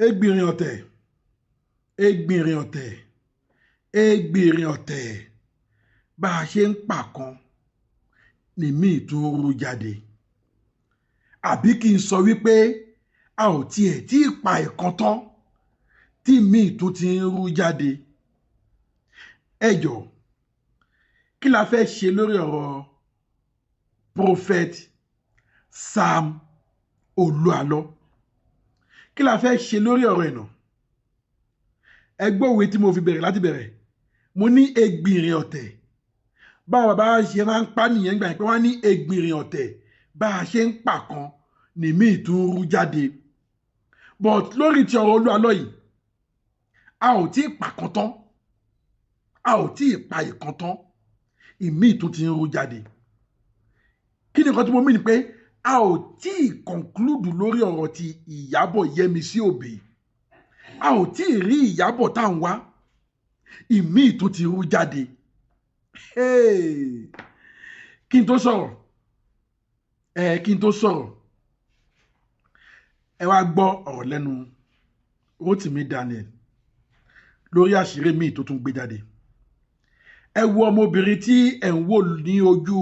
Ẹgbìnrin ọ̀tẹ̀, ẹgbìnrin ọ̀tẹ̀, ẹgbìnrin ọ̀tẹ̀. Bá a ṣe ń pa kan ni míì tún rú jáde. Àbí kí n sọ wípé a ò tiẹ̀ tí ì pa ìkan tán tí míì tún ti ń rú jáde. Ẹ jọ̀ọ́, kí la fẹ́ ṣe lórí ọ̀rọ̀ Prophet Sam Olúalọ? Kí la fẹ́ ṣe lórí ọ̀rọ̀ ẹ̀ náà? Ẹ gbọ́ òwe tí mo fi bẹ̀rẹ̀ láti bẹ̀rẹ̀. Mo ní ẹgbìnrin ọ̀tẹ̀. Báwo bàbá ṣe máa ń pa nìyẹn gbà yẹn pé wọ́n á ní ẹgbìnrin ọ̀tẹ̀, bá a ṣe ń pa kan ní míì tún rú jáde. But lórí ti ọ̀rọ̀ Olúalọ yìí, a ò tí ì pa kan tán, a ò tí ì pa ìkan tán, ìmíì tún ti ń rú jáde. Kí ni nǹkan tí mo mí ni pé a ò tí ì conclude lórí ọ̀rọ̀ ti Ìyábọ̀ Yẹ́misí Òbí. A ò tí ì rí Ìyábọ̀ tá à ń wá, ìmíì tún ti rú jáde. Hey! Kí n tó sọ̀rọ̀ ẹ, kí n tó sọ̀rọ̀, ẹ wá gbọ́ ọ̀rọ̀ lẹ́nu Rotimi Daniel lórí àṣírí míì tó tún gbé jáde. Ẹ wo ọmọbìnrin tí ẹ̀ ń wò ní ojú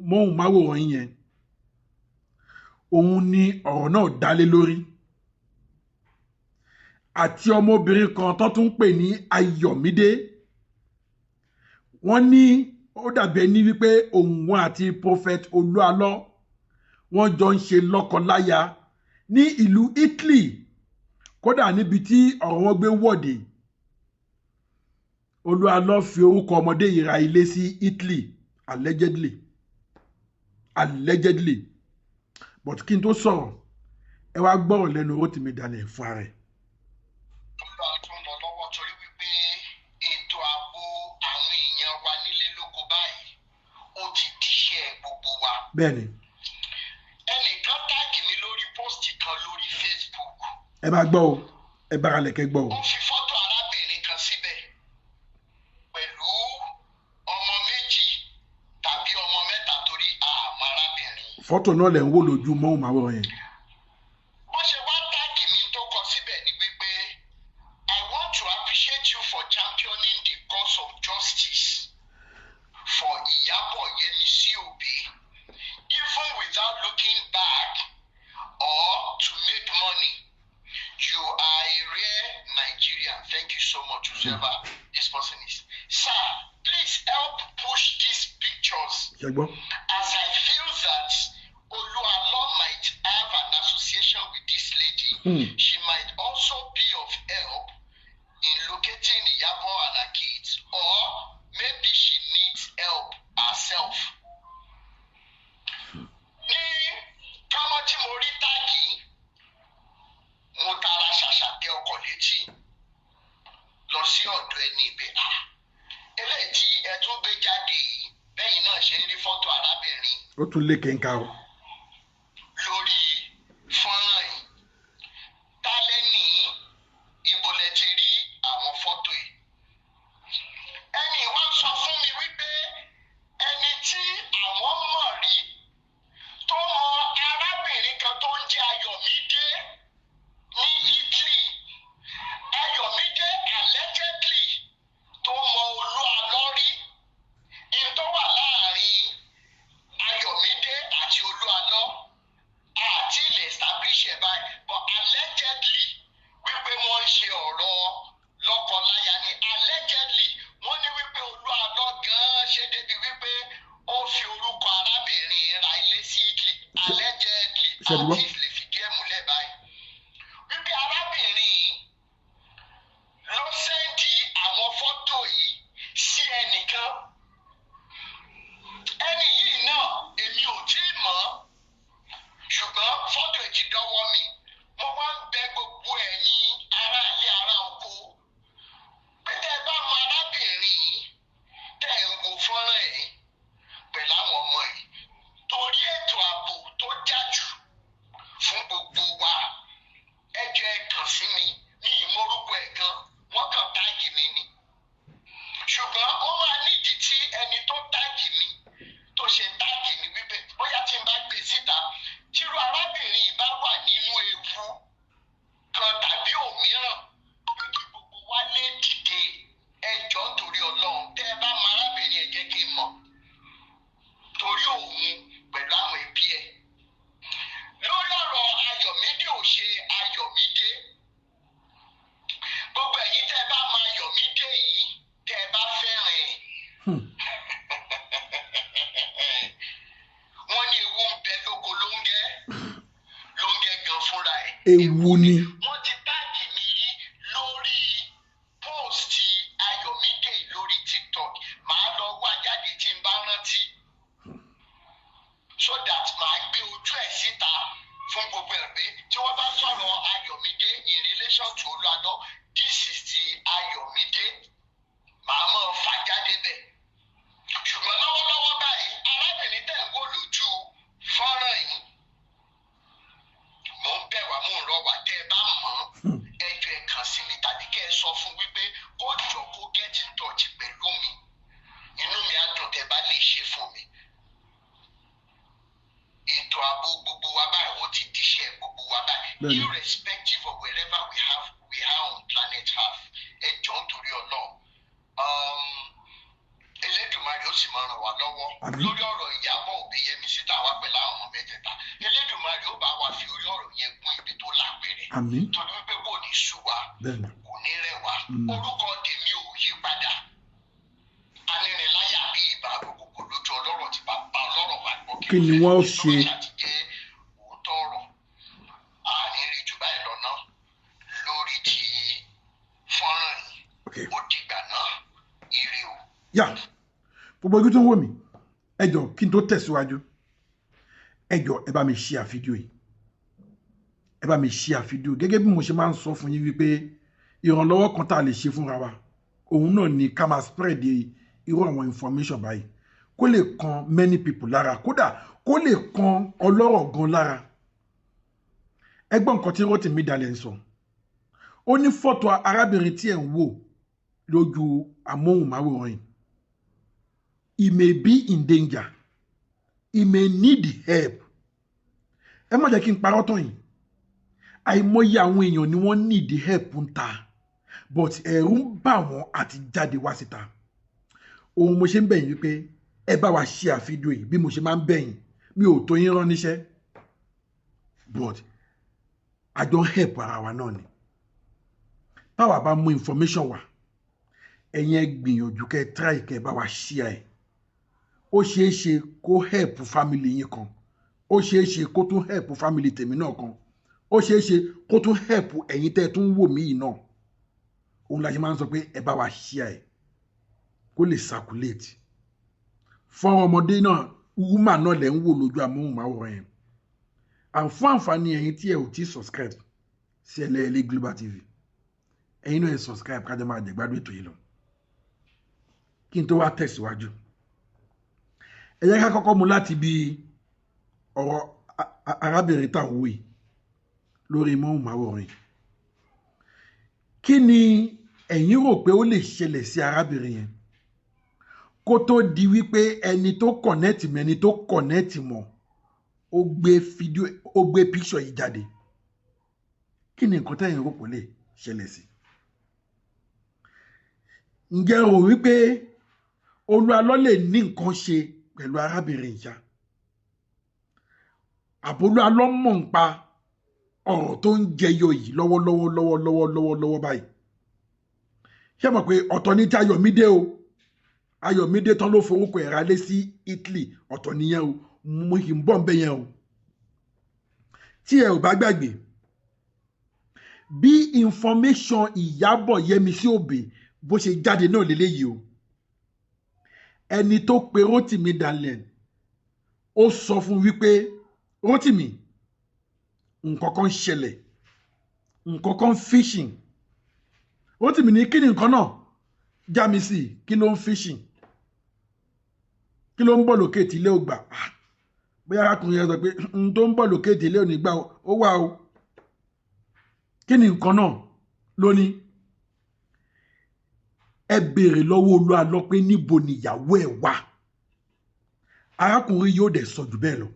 móhùnmáwòrán yín yẹn, òun ni ọ̀rọ̀ náà dálé lórí, àti ọmọbìnrin kan tó tún ń pè ní Ayọ̀mídé. Wọ́n ní ó dàbí ẹni wípé òun àti Prophet Olúalọ wọ́n jọ ń ṣe lọ́kọláya ní ìlú Italy. Kódà níbi tí ọ̀rọ̀ wọn gbé wọ̀dé, Olúalọ fi orúkọ ọmọdé yìí ra ilé sí Italy, allegedly, allegedly. But kí n tó sọ̀rọ̀, ẹ wá gbọ́rọ̀ lẹ́nu Rotimi Daniel fún ara ẹ̀. Olúwa tún lọ lọ́wọ́ torí wípé ètò ààbò àwọn èèyàn wa nílé lóko báyìí, ó ti díṣẹ́ gbogbo wa. Bẹ́ẹ̀ni. Ẹnìkan tag mi lórí post kan lórí Facebook. Ẹ bá gbọ́ o, ẹ bára lẹ̀kẹ́ gbọ́ o. Ó fi fọ́tò arábìnrin kan síbẹ̀ pẹ̀lú ọmọ méjì tàbí ọmọ mẹ́ta, torí àmọ́ arábìnrin. Fọ́tò náà lẹ̀ ń wò lójú móhùnmáwòrán yẹn. Bó ṣe wá tag mi, tó kọ síbẹ̀ ni wípé, "I want to appreciate you for championing the cause of justice for Iyabo Yemisi Obi, even without looking back or to make money. You are a rare Nigerian. Thank you so much," whoever this person is. "Sir, please help push these pictures Ṣe gbọ́? as I feel that Oluwalo might have an association with this lady. She might also be of help in locating Iyabo and her kids, or maybe she needs help herself." Ní kámọ́ tí mo rí tag, mo tara ṣàṣà tẹ ọkọ̀ létí lọ sí ọ̀dọ̀ ẹni ibẹ̀. À eléyìí tí ẹ tún gbé jáde yìí, bẹ́yìn náà ṣe ń rí fọ́tò arábìnrin Ó tún lé kẹ́ńkà o. lórí fọ́nrán yìí, ta lẹ́ni? Ibo lẹ ti rí àwọn fọ́tò yìí? Ẹni wá sọ fún mi wípé ẹni tí àwọn mọ̀ rí tó mọ arábìnrin kan tó ń jẹ́ Ayọ̀mídé ní Italy, Ayọ̀mídé allegedly tó mọ Olúalọ́ rí, in tó wà láàrin Ayọ̀mídé àti Olúalọ́ àti lè establish ẹ̀ báyìí, but allegedly wípé wọ́n ń ṣe ọ̀rọ̀ lọ́kọ-láya ni. Allegedly, wọ́n ní wípé Olúalọ́ gan-an ṣe débi wípé ó fi orúkọ arábìnrin ra ilé sí Italy, allegedly. Ṣé ẹ gbọ́? Àti lè fìdí ẹ̀ múlẹ̀ báyìí wípé arábìnrin yìí ló send àwọn fọ́tò yìí sí ẹnìkan. Ẹni yìí náà, èmi ò tí ì mọ̀, ṣùgbọ́n fọ́tò yìí ti dọ́wọ́ mi. Mo wá ń bẹ gbogbo ẹ̀yin ará ilé, ará oko, pé tẹ́ ẹ bá mọ arábìnrin yìí tẹ́ ẹ ń wo fọ́nrán yìí pẹ̀lú àwọn ọmọ yìí, torí ètò ààbò tó jájú fún gbogbo wa, ẹ jẹ́ ẹ kàn sí mi. Mi ì mórúkọ ẹ̀ gan, wọ́n kàn tag mi ni, ṣùgbọ́n ó máa nídìí tí ẹni tó tag mi tó ṣe tag mi, wípé bóyá tí n bá gbé síta, tírú arábìnrin yìí bá wà nínú ewu. Wọ́n ní ewu ń bẹ lóko lóńgẹ́, lóńgẹ́ gan fúnra ẹ̀. Ewu ni. Wọ́n ti tag mi rí lórí post Ayọ̀mídé lórí TikTok. Màá lọ wá jáde tí n bá rántí, so that màá gbé ojú ẹ̀ síta fún gbogbo ẹ̀ pé tí wọ́n bá sọ̀rọ̀ Ayọ̀mídé in relation to Olúalọ́, this is the Ayọ̀mídé. Màá mọ̀ fà jáde bẹ̀. Ṣùgbọ́n lọ́wọ́lọ́wọ́ báyìí, arábìnrin tẹ̀ ń wò lójú fọ́nrán yìí, mò ń bẹ̀ wá, mò ń rọ̀ wá, tẹ́ ẹ bá mọ̀ ọ́n, ẹ jọ̀ọ́, ẹ kàn sí mi tàbí kẹ́ ẹ sọ fún wípé kó jọ kó get in touch pẹ̀lú mi. Inú mi á dùn tẹ́ bá lè ṣe fún mi. Ètò ààbò gbogbo wa báyìí, ó ti díṣẹ́ gbogbo wa báyìí, irrespective of wherever we are on planet Earth. Ẹ jọ̀ọ́, nítorí Ọlọ́run, Elédùmarè ó sì máa ràn wá lọ́wọ́ Àmín. lórí ọ̀rọ̀ Ìyábọ̀ Òbí Yẹmisí tá a wá pẹ̀lú àwọn ọmọ mẹ́tẹ̀ẹ̀ta. Elédùmarè ó bá wa fi orí ọ̀rọ̀ yẹn gún ibi tó lápẹ̀rẹ̀, Àmín. torí wípé kò ní sú wa, kò ní rẹ̀ wá. Orúkọ tèmi ò yí padà, anírinláyà bí ìbá gbogbo lójú ọlọ́rọ̀ tí bàbá ọlọ́rọ̀ bá gbọ́. Kí ni wọ́n ló ṣe? Tó bá ṣáà ti jẹ́ òótọ́ ọ̀rọ̀, àní rí jù báyìí lọ ná lórí ti fọ́nrán yìí. Ó dìgbà náà, ire o. Yà, gbogbo ojú tó ń wò mí, ẹ jọ̀ọ́, kí n tó tẹ̀síwájú, ẹ jọ̀ọ́, ẹ bá mi share fídíò yìí, ẹ bá mi share fídíò. Gẹ́gẹ́ bí mo ṣe máa ń sọ fún yín wípé ìrànlọ́wọ́ kan tá a lè ṣe fúnra wa, òun náà ni ká máa spread irú àwọn information báyìí, kó lè kan many people lára, kódà kó lè kan ọlọ́rọ̀ gan lára. Ẹ gbọ́ nǹkan tí Rotimi Daniel ń sọ. Ó ní fọ́tò arábìnrin tí ẹ̀ ń wò lójú amóhùnmáwòrán yìí, he may be in danger, he may need help. Ẹ má jẹ́ kí n parọ́ tán yìí, àìmọye àwọn èèyàn ni wọ́n need help ń ta, but ẹ̀rù ń bà wọ́n àti jáde wá síta. Òun mo ṣe ń bẹ̀ yín wípé ẹ bá wa share fídíò yìí. Bí mo ṣe máa ń bẹ̀ yín, mi ò tó yín rán níṣẹ́, but àjọ help ara wa náà ni. Táwa bá mú information wá, ẹ̀yin ẹ gbìyànjú kẹ́ ẹ try kẹ́ ẹ bá wa share ẹ̀. Ó ṣeé ṣe kó help family yín kan, ó ṣeé ṣe kó tún help family tèmi náà kan, ó ṣeé ṣe kó tún help ẹ̀yin tẹ́ ẹ tún wò mí yìí náà. Òun la ṣe máa ń sọ pé ẹ bá wa share ẹ̀ kó lè circulate. Fọ́nrán ọmọdé náà, woman náà lẹ̀ ń wò lójú amóhùnmáwòrán yẹn. And fún àǹfààní ẹ̀yin tí ẹ ò tí subscribe sí Ẹlẹ́ẹ̀lẹ́ Global TV, ẹ̀yin náà ẹ subscribe, kájọ máa jẹ̀gbádùn ètò yìí lọ. Kí n tó wá tẹ̀síwájú, ẹ jẹ́ ká kọ́kọ́ mú láti bí ọ̀rọ̀ arábìnrin tá à ń wò yìí lórí móhùnmáwòrán yìí. Kí ni ẹ̀yin rò pé ó lè ṣẹlẹ̀ sí arábìnrin yẹn kó tó di wípé ẹni tó connect mọ́, ẹni tó connect mọ́, ó gbé fídíò, ó gbé picture yìí jáde? Kí ni nǹkan tẹ́yin rò pé ó lè ṣẹlẹ̀ sí? Ǹjẹ́ rò wípé Olúalọ́ lè ní nǹkan ṣe pẹ̀lú arábìnrin ìyá àbólúalọ́ mọ̀ ń pa ọ̀rọ̀ tó ń jẹyọ yìí lọ́wọ́lọ́wọ́ lọ́wọ́lọ́wọ́ lọ́wọ́lọ́wọ́ báyìí? Ṣé mọ̀ pé ọ̀tọ̀ ní ti Ayọ̀mídé o? Ayọ̀mídé tán ló forúkọ ẹ̀ ralé sí Italy, ọ̀tọ̀ nìyẹn o. Mo kì í bọ̀ ń bẹ̀ yẹn o. Tí ẹ ò bá gbàgbé bí information Ìyábọ̀ Yẹmisí Òbí bó ṣe jáde náà lélẹ́yìí o, ẹni tó pe Rotimi Daniel, ó sọ fún wípé, "Rotimi, nǹkan kan ṣẹlẹ̀, nǹkan kan fishing." Rotimi ní, "Kí ni nǹkan náà? Já mi sí, kí ló ń fishing? Kí ló ń bọ̀ lókè tí ilé ò gbà?" Bóyá arákùnrin yẹn sọ pé n tó ń bọ̀ lókè tí ilé ò ní gbà, ó wà o. Kí ni nǹkan náà? Lónìí, ẹ béèrè lọ́wọ́ Olúalọ́ pé níbo nìyàwó ẹ̀ wà. Arákùnrin yóò dẹ̀ sọ jù bẹ́ẹ̀ lọ.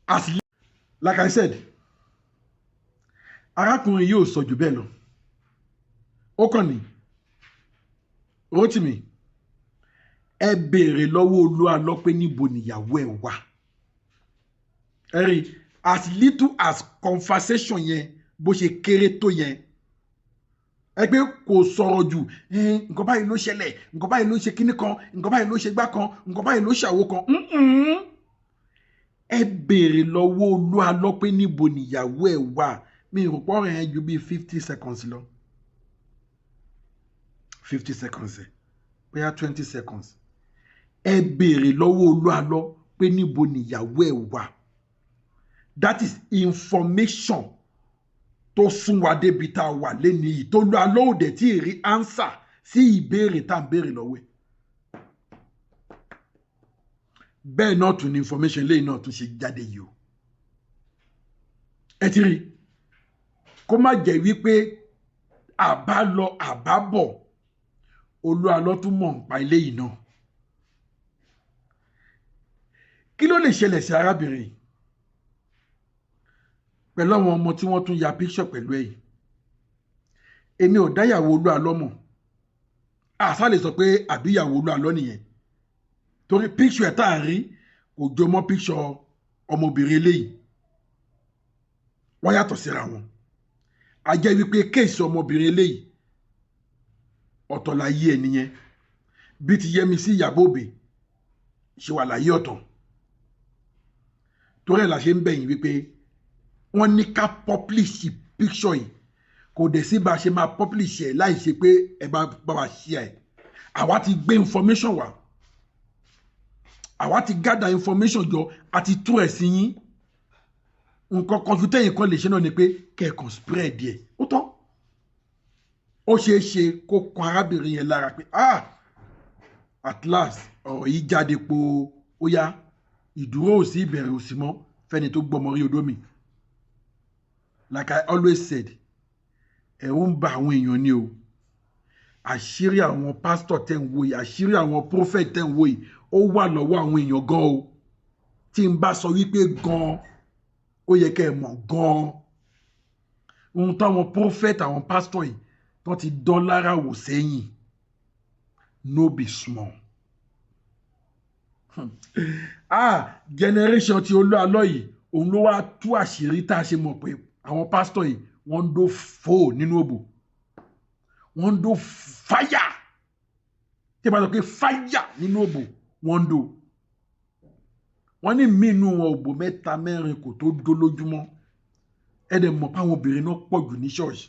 As like I said, arákùnrin yóò sọ jù bẹ́ẹ̀ lọ. Ó kàn ní, "Rótìmí, ẹ béèrè lọ́wọ́ Olúalọ́ pé níbo nìyàwó ẹ̀ wà." Ẹ rí, as little as conversation yẹn bó ṣe kéré tó yẹn. Ẹ pé kò sọ̀rọ̀ jù. Nǹkan báyìí ló ṣẹlẹ̀, nǹkan báyìí ló ṣe kíní kan, nǹkan báyìí ló ṣe gbá kan, nǹkan báyìí ló ṣàwo kan. Ẹ béèrè lọ́wọ́ Olú Alọ́ pé níbo nìyàwó ẹ̀ wà. Mi ò pọ̀ rẹ̀ ju bíi 50 seconds lọ, 50 seconds ẹ̀ bóyá 20 seconds. Ẹ béèrè lọ́wọ́ Olú Alọ́ pé níbo nìyàwó ẹ̀ wà. That is information tó sún wa débi tá a wà lẹ́nu yìí, tó Olú Alọ́ ò dẹ̀ tí ì rí answer sí ìbéèrè tá à ń béèrè lọ́wọ́ ẹ̀. Bẹ́ẹ̀ náà tún ní information lẹ́yìn náà tún ṣe jáde yìí o. Ẹ ti rí, kó má jẹ́ wípé àbá lọ àbá bọ̀, Olú Alọ́ tún mọ̀ nípa eléyìí náà. Kí ló lè ṣẹlẹ̀ sí arábìnrin pẹ̀lú àwọn ọmọ tí wọ́n tún ya picture pẹ̀lú ẹ̀ yìí? Èmi ò dáyàwó Olú Alọ́ mọ̀. Àṣà lè sọ pé àbíyàwó Olú Alọ́ nìyẹn, torí picture ẹ̀ tá à ń rí kò jọ mọ́ picture ọmọbìnrin eléyìí. Wọ́n yàtọ̀ síra wọn. A jẹ́ wípé case ọmọbìnrin eléyìí ọ̀tọ̀ láyé ẹ̀ nìyẹn, bí ti Yẹ́misí Ìyábọ̀ Òbí ṣe wà láyé ọ̀tọ̀. Torí ẹ̀ la ṣe ń bẹ̀yìn wípé wọ́n ní ká publish picture yìí. Kò dẹ̀ sí bá a ṣe máa publish ẹ̀ láì ṣe pé ẹ bá wa share ẹ̀. Àwa ti gbé information wá, àwa ti gather information jọ, àti tú ẹ̀ sí yín. Nǹkan kan fi tẹ́yìn kan lè ṣe náà ni pé kẹ̀kàn spread ẹ̀, ó tán. Ó ṣeé ṣe kó kan arábìnrin yẹn lára pé ah, at last ọ̀rọ̀ yìí jáde po. Ó yá, ìdúró ò sí, ìbẹ̀rẹ̀ ò sí mọ́ fẹ́ni tó gbọ́mọ rí odó mi. Like I always said, ẹ̀rù ń ba àwọn èèyàn ni o. Àṣírí àwọn pásítọ̀ tẹ̀ ń wò yìí, àṣírí àwọn prophet tẹ̀ ń wò yìí, ó wà lọ́wọ́ àwọn èèyàn gan o. Tí n bá sọ wípé gan, ó yẹ kẹ́ ẹ mọ̀ gan ohun táwọn prophet, àwọn pásítọ̀ yìí tó ti dán lára wò sẹ́yìn, no be small. Ah, generation ti Olú Alọ́ yìí, òun ló wá tú àṣírí tá a ṣe mọ̀ pé àwọn pásítọ̀ yìí, wọ́n ń dó fò nínú òbò, wọ́n ń dó fáyà. Tí a bá sọ pé fáyà nínú òbò, wọ́n ń dó. Wọ́n ní mínú wọn, òbò mẹ́ta mẹ́rin kò tó dó lójúmọ́. Ẹ dẹ̀ mọ̀ pé àwọn obìnrin náà pọ̀ jù ní ṣọ́ọ̀ṣì.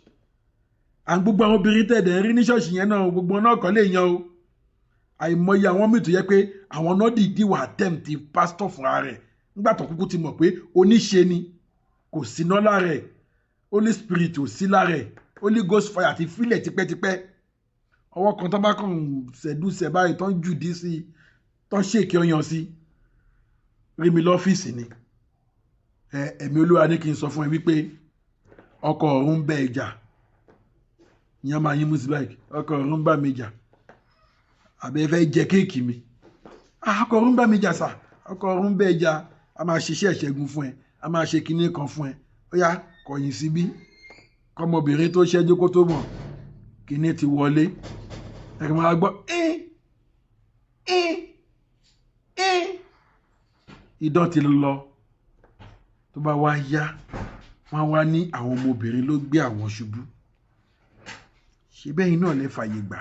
À ń gbogbo àwọn obìnrin tẹ̀ dẹ̀ ń rí ní ṣọ́ọ̀ṣì yẹn náà, gbogbo náà kọ́ lè yan o. Àìmọye àwọn míì tó yẹ pé àwọn náà dìídì wà attempt pásítọ̀ fúnra rẹ̀ nígbà tó kúkú ti mọ̀ pé oníṣe ni, kò síná lára ẹ̀, Holy Spirit ò sí lára ẹ̀, Holy Ghost fire àti fílẹ̀ tipẹ́tipẹ́. Ọwọ́ kan tó bá kàn ṣẹ̀dúṣẹ̀ báyìí, tó ń jùdí sí i, tó ń ṣèkí ọyàn sí rí mi lọ́fíìsì ni. Ẹ̀mí Olúwa ní kí n sọ fún ẹ wípé ọkọ ọ̀run bẹ ẹ jà. Ìyẹn máa yín mú sí báyìí. Ọkọ ọ̀run bá mi jà, àbí ẹ fẹ́ jẹ cake mi? Ọkọ ọ̀run bá mi jà sà. Ọkọ ọ̀run bẹ ẹ jà. A máa ṣiṣẹ́ ìṣẹ́gun fún ẹ, a máa ṣe kinní kan fún ẹ. Ó yá, kọ̀yìn síbí. Kọ́mọbìnrin tó ṣẹ́jú kó tó mọ̀, kinní ti wọlé. Ẹ kàn máa gbọ́ ẹ́ ẹ́ ẹ́, idán ti lọ. Tó bá wá yá, wọ́n wá ní àwọn ọmọbìnrin ló gbé àwọn ṣubú. Ṣé bẹ́yìn náà lè fàyè gbà?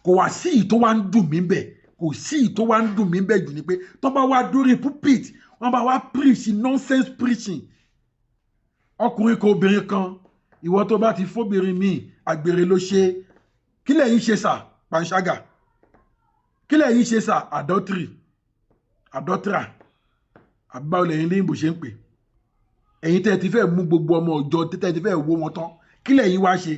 Kò wá sí ìyí tó wá ń dùn mí bẹ̀, kò sí ìyí tó wá ń dùn mí bẹ̀ jù ni pé tó bá wá dórí pulpit, wọ́n bá wá preach nonsense preaching. Ọkùnrin kan, obìnrin kan, ìwọ tó bá ti fóbìnrin míì, àgbèrè ló ṣe. Kí lẹ̀yin ṣe sà? Panṣágà. Kí lẹ̀yin ṣe sà? Adultery, adulterer, àbí báwo lẹ̀yin ní ìbò ṣe ń pè? Ẹ̀yin tẹ́ ẹ ti fẹ́ mú gbogbo ọmọ ọjọ́, tẹ́ ẹ ti fẹ́ wó wọn tán, kí lẹ̀yin wá ṣe?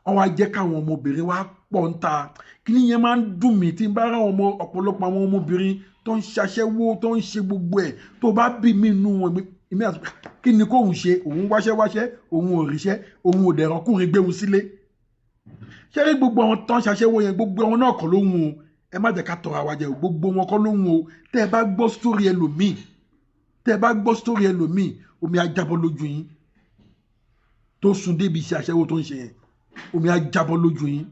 Wọ́n wá jẹ́ káwọn ọmọbìnrin wá pọ̀ ń ta. Kí ni yẹn máa ń dùn mí tí n bá rá ọmọ, ọ̀pọ̀lọpọ̀ àwọn ọmọbìnrin tó ń ṣaṣẹ́wó, tó ń ṣe gbogbo ẹ̀, tó bá bí mí inú wọn, èmi àti kí ni kóun ṣe? Òun wáṣẹ́ wáṣẹ́, òun ò ríṣẹ́, òun ò dẹ̀rọ̀ ọkùnrin gbéhùn sílé. Ṣé rí gbogbo àwọn tó ń ṣaṣẹ́wó yẹn, gbogbo àwọn náà kọ́ ló ń o. Ẹ má jẹ́ ká tọrọ àwa jẹ o, gbogbo wọn kọ́ ló ń o. Tẹ́ ẹ bá gbọ́ sórí ẹlòmíì, tẹ́ ẹ bá gbọ́ sórí ẹlòmíì, omi á jábọ́ lójú yín. Tó sùn débi iṣẹ́ aṣẹ́wó tó ń ṣe yẹn, omi á jábọ́ lójú yín.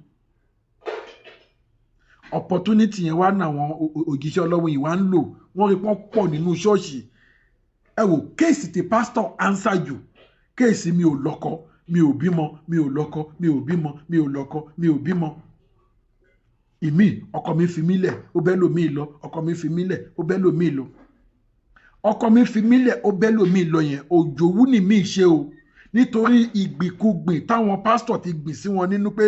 Opportunity yẹn wá ní àwọn òjíṣẹ́ Ọlọ́run yìí wá ń lò. Wọ́n rí pọ́n pọ̀ nínú ṣọ́ọ̀ṣì. Ẹ wò case tí pastor answer jù, case mi ò lọ́kọ. mi ò bímọ, mi ò lọ́kọ, mi ò bímọ, mi ò lọ́kọ, mi ò bímọ. Ìmí, ọkọ mi fi mí lẹ̀, ó bẹ́ lòmíì lọ. Ọkọ mi fi mí lẹ̀, ó bẹ́ lòmíì lọ. Ọkọ mi fi mí lẹ̀, ó bẹ́ lòmíì lọ yẹn, òjòwú ni mí ṣe o, nítorí ìgbìkúgbìn táwọn pásítọ̀ ti gbìn sí wọn nínú pé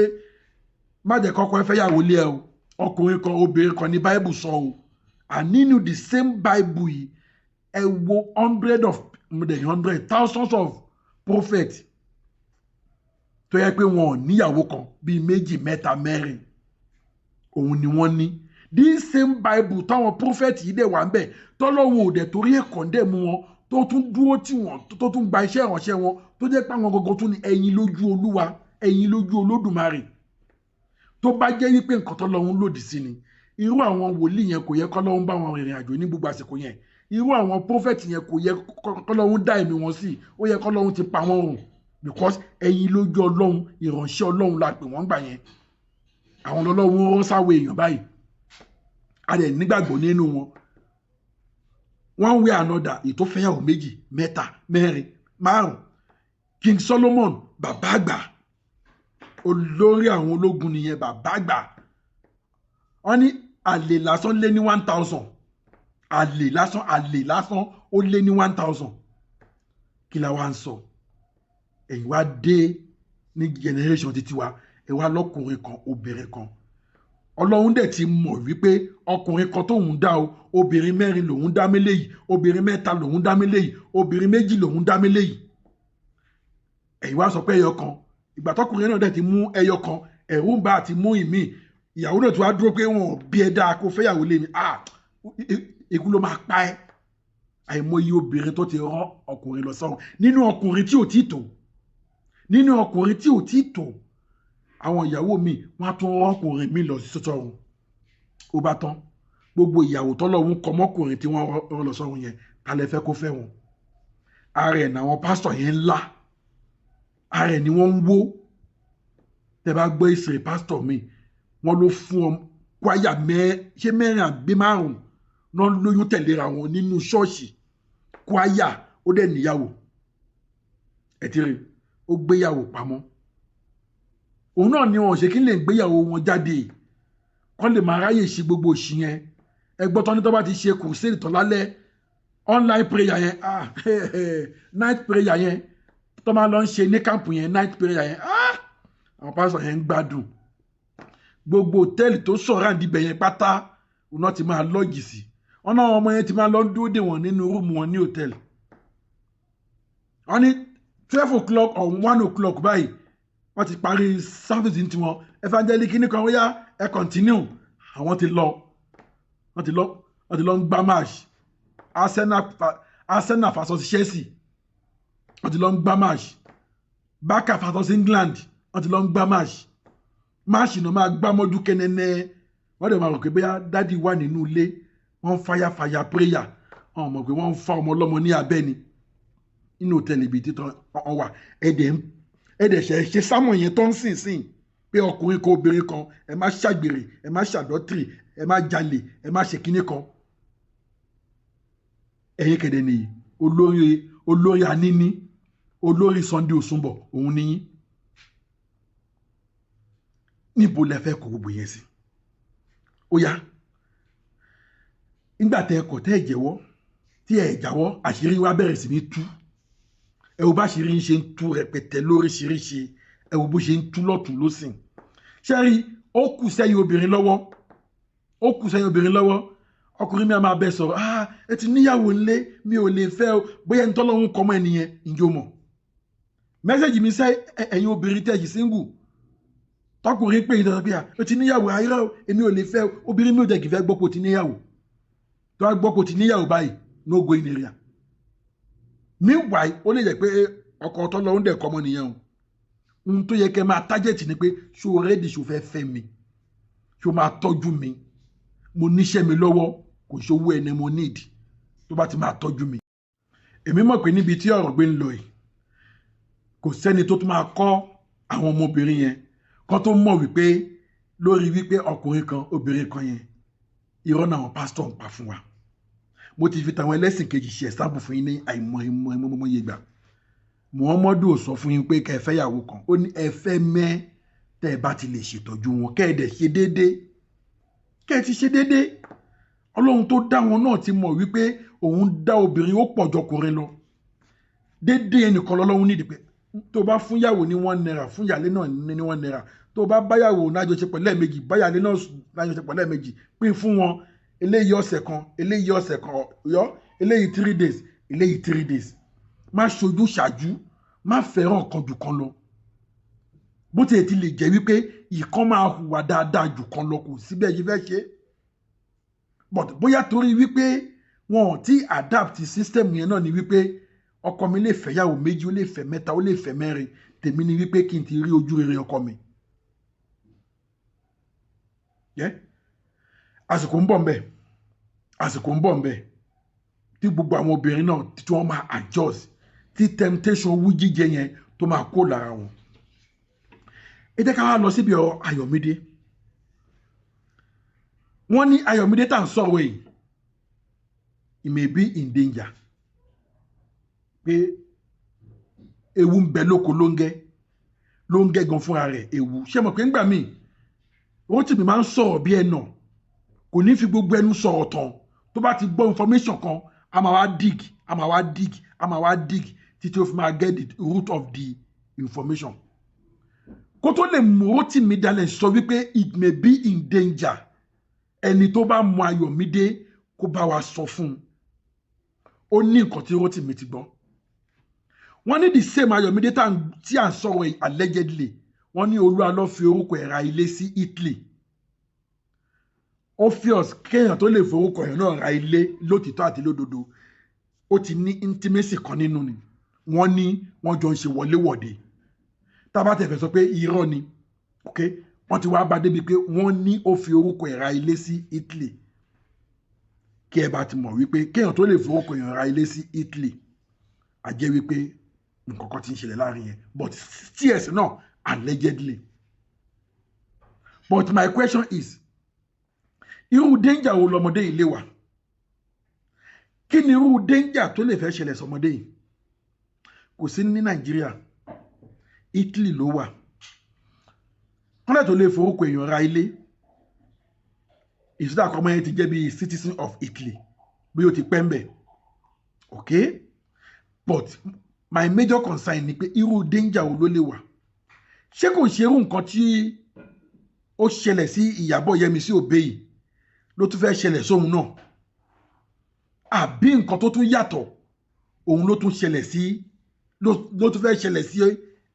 má jẹ́ kọ́kọ́ ẹ fẹ́ yàwó lé ẹ o, ọkùnrin kan obìnrin kan ní Bible sọ o. And nínú the same Bible yìí, ẹ wo hundred of hundred thousands of prophets tó yẹ pé wọn ò níyàwó kan, bíi méjì, mẹ́ta, mẹ́rin òun ni wọ́n ní. This same Bible táwọn prophet yìí dẹ̀ wà ń bẹ̀, tọ́lọ́hun ò dẹ̀ torí ẹ̀kọ́ ń dẹ̀ mú wọn, tó tún dúró tì wọ́n, tó tún gba iṣẹ́ ìránṣẹ́ wọn, tó jẹ́ pé àwọn gangan tún ní ẹ̀yin lójú Olúwa, ẹ̀yin lójú Olódùmarè. Tó bá jẹ́ wípé nǹkan tọ́lọ́hun lòdì sí ni, irú àwọn wòlíì yẹn kò yẹ kọ́lọ́hun bá wọn rìnrìn àjò ní gbogbo àsìkò yẹn. Irú àwọn prophet yẹn kò yẹ kọ́lọ́hun dá ẹ̀mí wọn sí, ó yẹ kọ́lọ́hun ti pa wọ́n run, because ẹ̀yin lójú Ọlọ́run, ìránṣẹ́ Ọlọ́run la pè wọ́n gbà yẹn. Àwọn ọlọ́run rán sáwọ èèyàn báyìí, a dẹ̀ nígbàgbọ́ nínú wọn. One way another, ètò fẹ́yàwó méjì, mẹ́ta, mẹ́rin, márùn. King Solomon, bàbá àgbà, olórí àwọn ológun nìyẹn, bàbá àgbà. Wọ́n ní àlè lásán lé ní 1,000. Àlè lásán, àlè lásán, ó lé ní 1,000. Kí la wá ń sọ? Ẹ̀yin wá dé ní generation títí wa, ẹ wá lọ́kùnrin kan, obìnrin kan. Ọlọ́run dẹ̀ ti mọ̀ wípé ọkùnrin kan tóun dá o, obìnrin mẹ́rin lòun dá méléyìí, obìnrin mẹ́ta lòun dá méléyìí, obìnrin méjì lòun dá méléyìí. Ẹ̀yin wá sọ pé ẹyọ kan. Ìgbà tọkùnrin náà dẹ̀ ti mú ẹyọ kan, ẹ̀rù ń bá àti mú ìmíì. Ìyàwó náà tí wàá dúró pé wọn ò bí ẹ dáa kó fẹ́yàwó lé mi, ah, ikú ló máa pa ẹ́. Àìmọye obìnrin tó ti rán ọkùnrin lọ sọ́run nínú ọkùnrin tí ò tí tó, nínú ọkùnrin tí ò tí tó. Àwọn ìyàwó mi, wọ́n á tún rán ọkùnrin mi lọ sí sọ́run. Ó bá tán, gbogbo ìyàwó tọ́lọ́run kọ mọ́kùnrin tí wọ́n rán lọ sọ́run yẹn, ta lẹ fẹ́ kó fẹ́ wọn? Ara ẹ̀ náà pásítọ̀ yẹn ńlá, ara ẹ̀ ni wọ́n ń wó. Tẹ́ bá gbọ́ ìsèrè pásítọ̀ mi, wọ́n ló fún ọ kwaya ṣé mẹ́rin àbí márùn-ún náà lóyún tẹ̀léra wọn nínú ṣọ́ọ̀ṣì kwaya. Ó dẹ̀ níyàwó, ẹ ti rí, ó gbéyàwó pamọ́. Òun náà ni wọn ṣe kí n lè gbéyàwó wọn jáde kọ́ lè máa ráyè ṣe gbogbo òṣì yẹn. Ẹgbọ́n tán ní tó bá ti ṣe crusade tán lálẹ́, online prayer yẹn, ah, night prayer yẹn tó máa lọ ń ṣe ní camp yẹn, night prayer yẹn, ah, àwọn pásítọ̀ yẹn ń gbádùn. Gbogbo hòtẹ́ẹ̀lì tó sọ̀rọ̀ àdìbẹ̀ yẹn pátá, òun náà ti máa lọ́ọ̀jì sí wọn náà. Ọmọ yẹn ti máa lọ dúró dè wọ́n nínú room wọn ní hòtẹ́ẹ̀lì. Wọ́n ní 12 o'clock or 1 o'clock báyìí, wọ́n ti parí service ní tiwọn. Evangelist kìíní kan, ó yá, ẹ continue. Àwọn ti lọ, wọ́n ti lọ, wọ́n ti lọ ń gbá match Arsenal, Arsenal versus Chelsea. Wọ́n ti lọ ń gbá match Barca versus England. Wọ́n ti lọ ń gbá match. Match náà máa gbá mọ́jú kẹ́nẹ́nẹ́. Wọ́n dẹ̀ máa rò pé bóyá daddy wà nínú ilé, wọ́n ń fire fire prayer. Wọ́n mọ̀ pé wọ́n ń fa ọmọ ọlọ́mọ ní abẹ́ ni nínú hòtẹ́ẹ̀lì ibi títọ́ ọ wà. Ẹ̀dẹ̀ ṣe ṣe sámọ̀ yẹn tó ń sìn sìn pé ọkùnrin kan, obìnrin kan, ẹ má ṣàgbèrè, ẹ má ṣàdọ́tìrì, ẹ má jalè, ẹ má ṣe kinní kan. Ẹ̀yin kẹ̀dẹ̀ nìyí, olórí, olórí aníní, olórí Sunday Òsùnbọ̀ òun níyìn. Níbo lẹ fẹ́ kó gbogbo yẹn sí? Ó yá, nígbà tẹ ẹ kọ̀, tẹ́ ẹ jẹ́wọ́, tí ẹ jáwọ́, àṣírí wa bẹ̀rẹ̀ sí ní tú. Ẹ wo bá àṣírí ń ṣe ń tú rẹpẹtẹ lóríṣiríṣi. Ẹ wo bó ṣe ń tú lọ́tún lọ́sìn. Ṣẹ́rí, ó kù sẹ́yìn obìnrin lọ́wọ́, ó kù sẹ́yìn obìnrin lọ́wọ́. Ọkùnrin mi a máa bẹ sọ̀rọ̀, "Ah, ẹ ti níyàwó ńlé, mi ò lè fẹ́ o." Bóyá ẹni tọ́lọ́hún kọ́mọ ẹnìyẹn ǹjọ́ mọ̀. Message mi sẹ́, ẹ̀yin obìnrin tẹ̀ yìí single, tọkùnrin pé ìdọ̀tọ̀ pé ó ti níyàwó, ayọ́rọ́, èmi ò lè fẹ́. Obìnrin mi ò jẹ́ kì í fẹ́ gbọ́ pé ó ti níyàwó. Tó bá gbọ́ pé ó ti níyàwó báyìí, no go in area. Meanwhile, ó lè jẹ́ pé ọkọ tọ́lọ́hún dẹ̀ kọ́mọ nìyẹn o. Ohun tó yẹ kẹ́ máa target ni pé, ṣó o ready? Ṣó fẹ́ fẹ́ mi? Ṣó máa tọ́jú mi? Mo níṣẹ́ mi lọ́wọ́, kò ṣòwò ẹni mo need tó bá ti máa tọ́jú mi. Èmi mọ̀ pé níbi tí ọ̀rọ̀ gbé ń lọ yìí, kò sẹ́ni tó tún máa kọ́ àwọn ọmọbìnrin yẹn kó tó mọ̀ wípé lórí wípé ọkùnrin kan, obìnrin kan yẹn, irọ́ náà àwọn pásítọ̀ ń pa fún wa. Mo ti fi tàwọn ẹlẹ́sìn kejì ṣe example fún yín ní àìmọ̀ ìmọ̀ ìmọ̀ ìgbà. Muhammadu ò sọ fún yín pé kẹ́ ẹ fẹ́ yàwó kan. Ó ní ẹ fẹ́ mẹ́ tẹ́ ẹ bá ti lè ṣètọ́jú wọn, kẹ́ ẹ dẹ̀ ṣe déédéé, kẹ́ ẹ ti ṣe déédéé. Ọlọ́run tó dá wọn náà ti mọ̀ wípé òun dá obìnrin ó pọ̀ jọkùnrin lọ. Déédéé ẹnìkan lọ́lọ́run nídìí pé tó bá fún yàwó ní ₦1, fún yàlé náà ní ₦1. Tó bá báyàwó lájọṣepọ̀ lẹ́ẹ̀mejì, báyàlé náà lájọṣepọ̀ lẹ́ẹ̀mejì, pín fún wọn, eléyìí ọ̀sẹ̀ kan, eléyìí ọ̀sẹ̀ kan yọ, eléyìí 3 days, eléyìí 3 days. Má ṣojú ṣáájú, má fẹ́ràn kan jù kan lọ. Bó tiẹ̀ ti lè jẹ́ wípé ìkan máa hùwà dáadáa jù kan lọ, kò síbẹ̀ yìí fẹ́ ṣe. But bóyá torí wípé wọn ò tí adapt system yẹn náà ni wípé ọkọ mi lè fẹ́ yàwó méjì, ó lè fẹ́ mẹ́ta, ó lè fẹ́ mẹ́rin, tèmi ni wípé kí n ti rí ojú rere ọkọ mi. Yeah? Àsìkò ń bọ̀ ńbẹ̀, àsìkò ń bọ̀ ńbẹ̀ tí gbogbo àwọn obìnrin náà tí wọ́n máa adjust, tí temptation owú jíjẹ yẹn tó máa kó lára wọn. Ẹ jẹ́ ká wá lọ síbi ọ̀rọ̀ Ayọ̀mídé. Wọ́n ní Ayọ̀mídé tá à ń sọ̀rọ̀ yìí, he may be in danger, pé ewu ń bẹ lóko lóńgẹ́ lóńgẹ́ gan fúnra rẹ̀ ewu. Ṣé mọ̀ pé ńgbà míì Rótìmí máa ń sọ̀rọ̀ bí ẹnà, kò ní fi gbogbo ẹnu sọ̀rọ̀ tán. Tó bá ti gbọ́ information kan, a máa wá dig, a máa wá dig, a máa wá dig títí ó fi máa get the root of the information. Kó tó lè mú Rótìmí dalẹ̀ sọ wípé it may be in danger, ẹni tó bá mọ Ayọ̀mídé kó bá wa sọ fún un. Ó ní nǹkan tí Rótìmí ti gbọ́. Wọ́n ní the same Ayọ̀mídé tí à ń sọ̀rọ̀ yìí, allegedly, wọ́n ní Olúwa ló fi orúkọ ẹ̀ ra ilé sí Italy. Obvious, kéèyàn tó lè forúkọ ẹ̀ náà ra ilé, lótìtọ́ àti lódodo, ó ti ní intimacy kan nínú ni. Wọ́n ní wọ́n jọ ń ṣe wọléwọ̀de. Tá a bá tẹ̀ fẹ́ sọ pé irọ́ ni, ok, wọ́n ti wá bá débi pé wọ́n ní ó fi orúkọ ẹ̀ ra ilé sí Italy. Kí ẹ bá ti mọ̀ wípé kéèyàn tó lè forúkọ ẹ̀ ra ilé sí Italy, a jẹ́ wípé nǹkan kan ti ń ṣẹlẹ̀ láàrin yẹn. But ts náà, allegedly. But my question is, irú danger wo lọmọdé yìí lè wà? Kí ni irú danger tó lè fẹ́ ṣẹlẹ̀ sọmọdé yìí? Kò sí ní Nàìjíríà, Italy ló wà. Kọ́lẹ̀ tó lè forúkọ èèyàn ra ilé, ìsúdà kọ́mọ yẹn ti jẹ́ bí citizen of Italy, bí ó ti pẹ́ ń bẹ̀, okay. But my major concern ni pé irú danger wo ló lè wà? Ṣé kò ṣe irú nǹkan tí ó ṣẹlẹ̀ sí Ìyábọ̀ Yẹmisí Òbí yìí ló tún fẹ́ ṣẹlẹ̀ sóhun náà, àbí nǹkan tó tún yàtọ̀ òun ló tún ṣẹlẹ̀ sí, ló tún fẹ́ ṣẹlẹ̀ sí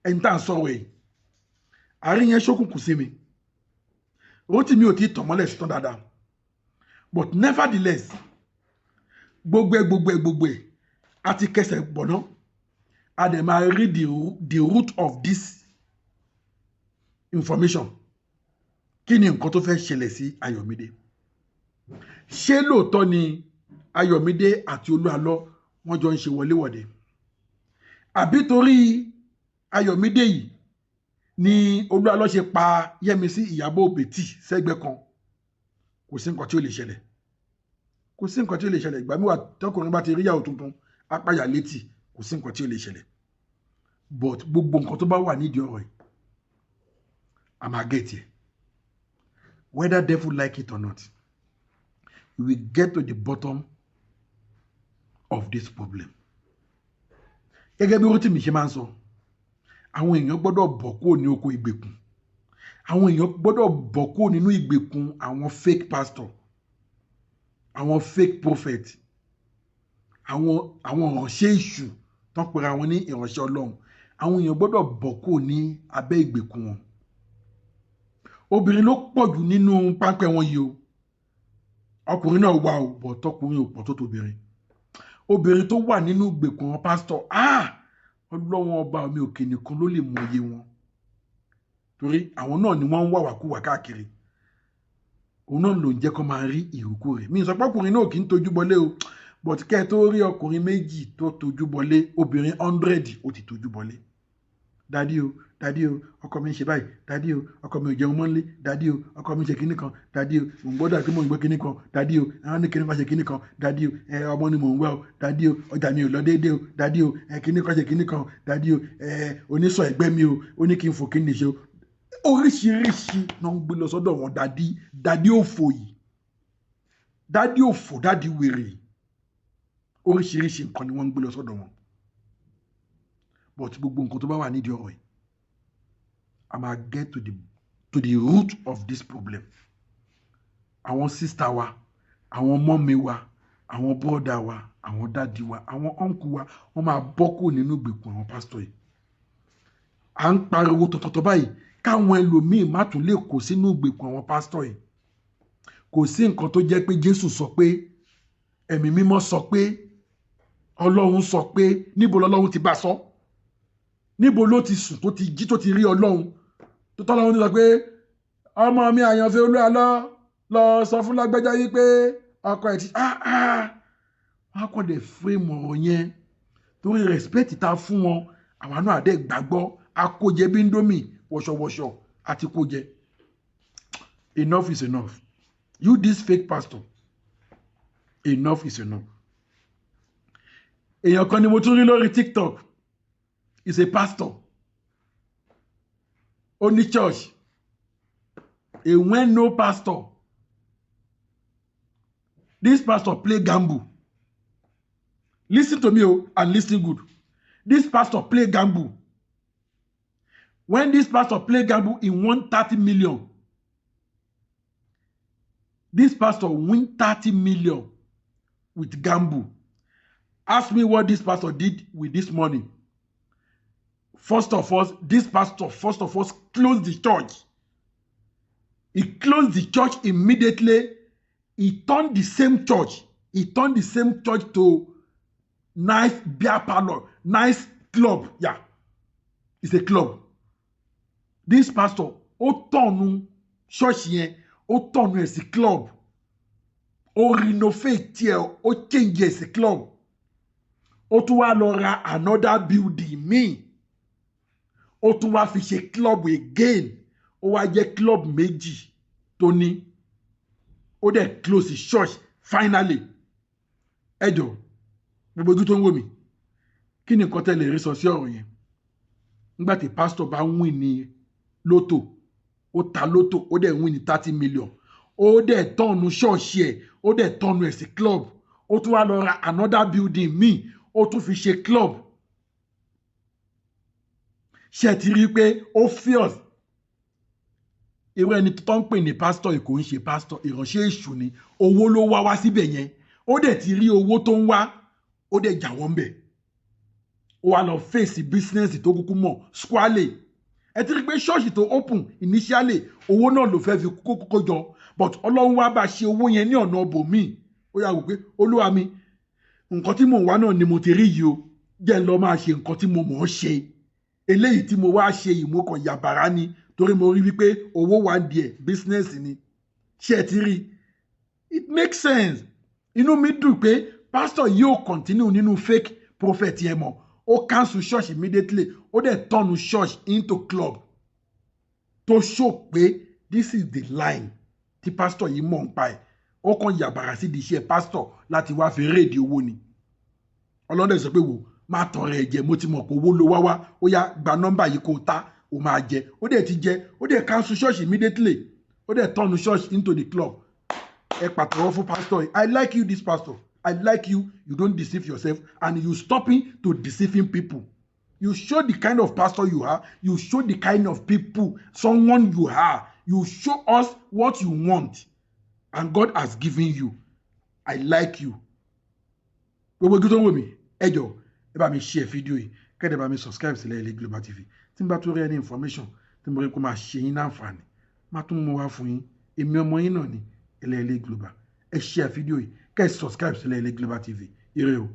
ẹni tá à ń sọ̀rọ̀ yìí? Àárín yẹn ṣókùnkùn sí mi. Rótìmí ò tí ì tàn mọ́lẹ̀ sí tán dáadáa. But nevertheless, gbogbo ẹ, gbogbo ẹ, gbogbo ẹ, a ti kẹsẹ̀ bọ̀ ná, a dẹ̀ máa rí the root of this information. Kí ni nǹkan tó fẹ́ ṣẹlẹ̀ sí Ayọ̀mídé? Ṣé lóòótọ́ ni Ayọ̀mídé àti Olúalọ́ wọ́n jọ ń ṣe wọléwọ̀de, àbí torí Ayọ̀mídé yìí ni Olúalọ́ ṣe pa Yẹ́misí Ìyábọ̀ Òbètì sẹ́gbẹ́ kan? Kò sí nǹkan tí ó lè ṣẹlẹ̀, kò sí nǹkan tí ó lè ṣẹlẹ̀. Ìgbà míwà tọkùnrin bá ti rí ìyàwó tuntun, apáyà létí, kò sí nǹkan tí ó lè ṣẹlẹ̀. But gbogbo nǹkan tó bá wà nídìí ọ̀rọ̀ yìí, a máa get it, whether devil like it or not. We will get to the bottom of this problem. Gẹ́gẹ́ bí Rótìmí ṣe máa ń sọ, àwọn èèyàn gbọ́dọ̀ bọ̀ kúrò ní oko ìgbèkùn, àwọn èèyàn gbọ́dọ̀ bọ̀ kúrò nínú ìgbèkùn àwọn fake pastor, àwọn fake prophet, àwọn ìránṣẹ́ èṣù tán pera wọn ní ìránṣẹ́ Ọlọ́run. Àwọn èèyàn gbọ́dọ̀ bọ̀ kúrò ní abẹ́ ìgbèkùn wọn. Obìnrin ló pọ̀ jù nínú páńpẹ́ wọn yìí o. Ọkùnrin náà wà o, bọ̀ tọkùnrin ò pọ̀ tó tóbìnrin. Obìnrin tó wà nínú ìgbèkùn wọn pásítọ̀, ah, Ọlọ́wọ́n ọba mi òkè nìkan ló lè mọ iye wọn, torí àwọn náà ni wọ́n ń wà wàkúwà káàkiri. Òun náà ló ń jẹ́ kó máa rí ìrúkú rẹ̀. Mi sọ pé ọkùnrin náà kì í tojú bọlé o, but kẹ́ ẹ tó rí ọkùnrin méjì tó tojú bọlé, obìnrin 100 ó ti tojú bọlé. Daddy o, daddy o, ọkọ mi ń ṣe báyìí. Daddy o, ọkọ mi ò jẹun mọ́nlé. Daddy o, ọkọ mi ń ṣe kinní kan. Daddy o, mò ń gbọ́dọ̀ pé mò ń gbé kinní kan. Daddy o, àwọn ní kinní kan ṣe kinní kan. Daddy o, ẹ ọmọ ni mò ń wá o. Daddy o, ọjà mi ò lọ déédéé o. Daddy o, ẹ kinní kan ṣe kinní kan. Daddy o, ẹ onísọ ẹgbẹ́ mi o, ó ní kí n fò kí n lè ṣe o. Oríṣiríṣi náà ń gbé lọ sọ́dọ̀ wọn. Daddy, daddy òfò yìí, daddy òfò, daddy wèrè, oríṣiríṣi nǹkan ni wọ́n ń gbé lọ sọ́dọ̀ wọn. But gbogbo nǹkan tó bá wà nídìí ọ̀rọ̀ yìí, a máa get to the root of this problem. Àwọn sister wa, àwọn mummy wa, àwọn brother wa, àwọn daddy wa, àwọn uncle wa, wọ́n máa bọ́ kúrò nínú ìgbèkùn àwọn pásítọ̀ yìí. À ń pariwo tọ̀tọ̀tọ̀ báyìí káwọn ẹlòmíín má tún lè kó sínú ìgbèkùn àwọn pásítọ̀ yìí. Kò sí nǹkan tó jẹ́ pé Jésù sọ pé, Ẹ̀mí Mímọ́ sọ pé, Ọlọ́run sọ pé. Níbo lọ́lọ́run ti bá sọ? Níbo ló ti sùn tó ti jí tó ti rí Ọlọ́run tó tọ́lọ́run ti sọ pé, "Ọmọ mi àyànfẹ́, Olúwa lọ lọ sọ fún lágbájá yìí pé ọkọ ẹ̀ ti"? Ah ah, wọn kàn dé frame ọ̀rọ̀ yẹn torí respect ta fún wọn. Àwa náà àdé gbàgbọ́ akójẹ bí Indomie wọ̀ṣọ̀wọ̀ṣọ̀ àti kójẹ. Enough is enough. You, this fake pastor, enough is enough. Èèyàn kan ni mo tún rí lórí TikTok, is a pastor, ó ní church, a well known pastor. This pastor play gamble. Listen to me o, and listen good. This pastor play gamble. When this pastor play gamble, he won 30 million. This pastor win 30 million with gamble. Ask me what this pastor did with this money. First of all, this pastor first of all closed the church. He closed the church immediately. He turned the same church, he turned the same church to nice beer parlor, nice club. Yeah, it's a club. This pastor, ó turn ṣọ́ọ̀ṣì yẹn, ó turn ẹ̀ sí club, ó renovate ẹ̀, ó change ẹ̀ sí club. Ó tún wá lọ ra another building míì, ó tún wá fi ṣe club again. Ó wá jẹ́ club méjì tó ní. Ó dẹ̀ close the church finally. Ẹ jọ, gbogbo ojú tó ń wò mí, kí ni nǹkan tẹ́ lè rí sọ sí ọ̀rọ̀ yẹn? Nígbà tí pastor bá win ní lotto, ó ta lotto, ó dẹ̀ win ní 30 million, ó dẹ̀ turn ṣọ́ọ̀ṣì ẹ̀, ó dẹ̀ turn ẹ̀ sí club, ó tún wá lọ ra another building míì, ó tún fi ṣe club, ṣe ti rí i pé ó fierce? Irú ẹni tó ń pè ní pásítọ̀ kò ń ṣe pásítọ̀, ìránṣẹ́ èṣù ni. Owó ló wá wá síbẹ̀ yẹn. Ó dẹ̀ ti rí owó tó ń wá, ó dẹ̀ jà wọ́n bẹ̀. Ó wá lọ fèsì business tó kúkú mọ̀ squarely. Ẹ ti rí i pé ṣọ́ọ̀ṣì tó open initially, owó náà ló fẹ́ fi kókó jọ, but Ọlọ́run wá bá ṣe owó yẹn ní ọ̀nà ọbòmíì. Ó yà wò pé, "Olúwa mi, nǹkan tí mò ń wá náà ni mo ti rí yìí o. Jẹ́ ń lọ máa ṣe nǹkan tí mo mọ̀ ọ́ ṣe." Eléyìí tí mo wá ṣe yìí, mo kàn yàbàrá ni, torí mo rí wípé owó wà díẹ̀, business ni. Ṣé ẹ ti rí? It makes sense. Inú mi dùn pé pastor yìí ò continue nínú fake prophet yẹn mọ́. Ó cancel church immediately, ó dẹ̀ turn church into club, tó show pé this is the line tí pastor yìí mọ̀ ń pa ẹ̀. Ó kàn yàbàrà sí di iṣẹ́ pastor láti wá fi réèdì owó ni. Ọlọ́dẹ sọ pé, "Wò, má tọrọ ẹ jẹ. Mo ti mọ̀ pé owó ló wá wá. Ó yá, gba nọ́mbà yìí kó o ta, ó máa jẹ." Ó dẹ̀ ti jẹ. Ó dẹ̀ cancel church immediately, ó dẹ̀ turn church into the club. Ẹ pàtẹ́wọ́ fún pastor yìí. I like you, this pastor. I like you. You don't deceive yourself and you stopping to deceiving people. You show the kind of pastor you are. You show the kind of people, someone you are. You show us what you want and God has given you. I like you. Gbogbo ojú tó ń wò mí, ẹ jọ, ẹ bá mi share fídíò yìí, kẹ́dẹ̀ bá mi subscribe sílẹ̀ Ilé Global TV. Tí n bá tún rí any information tí mo rí kó máa ṣe yín láǹfààní, má tún mú wá fún yín. Èmi ọmọ yín náà ni, Ilé Global. Ẹ share fídíò yìí, kẹ́ ẹ subscribe sílẹ̀ Ilé Global TV. Ire o.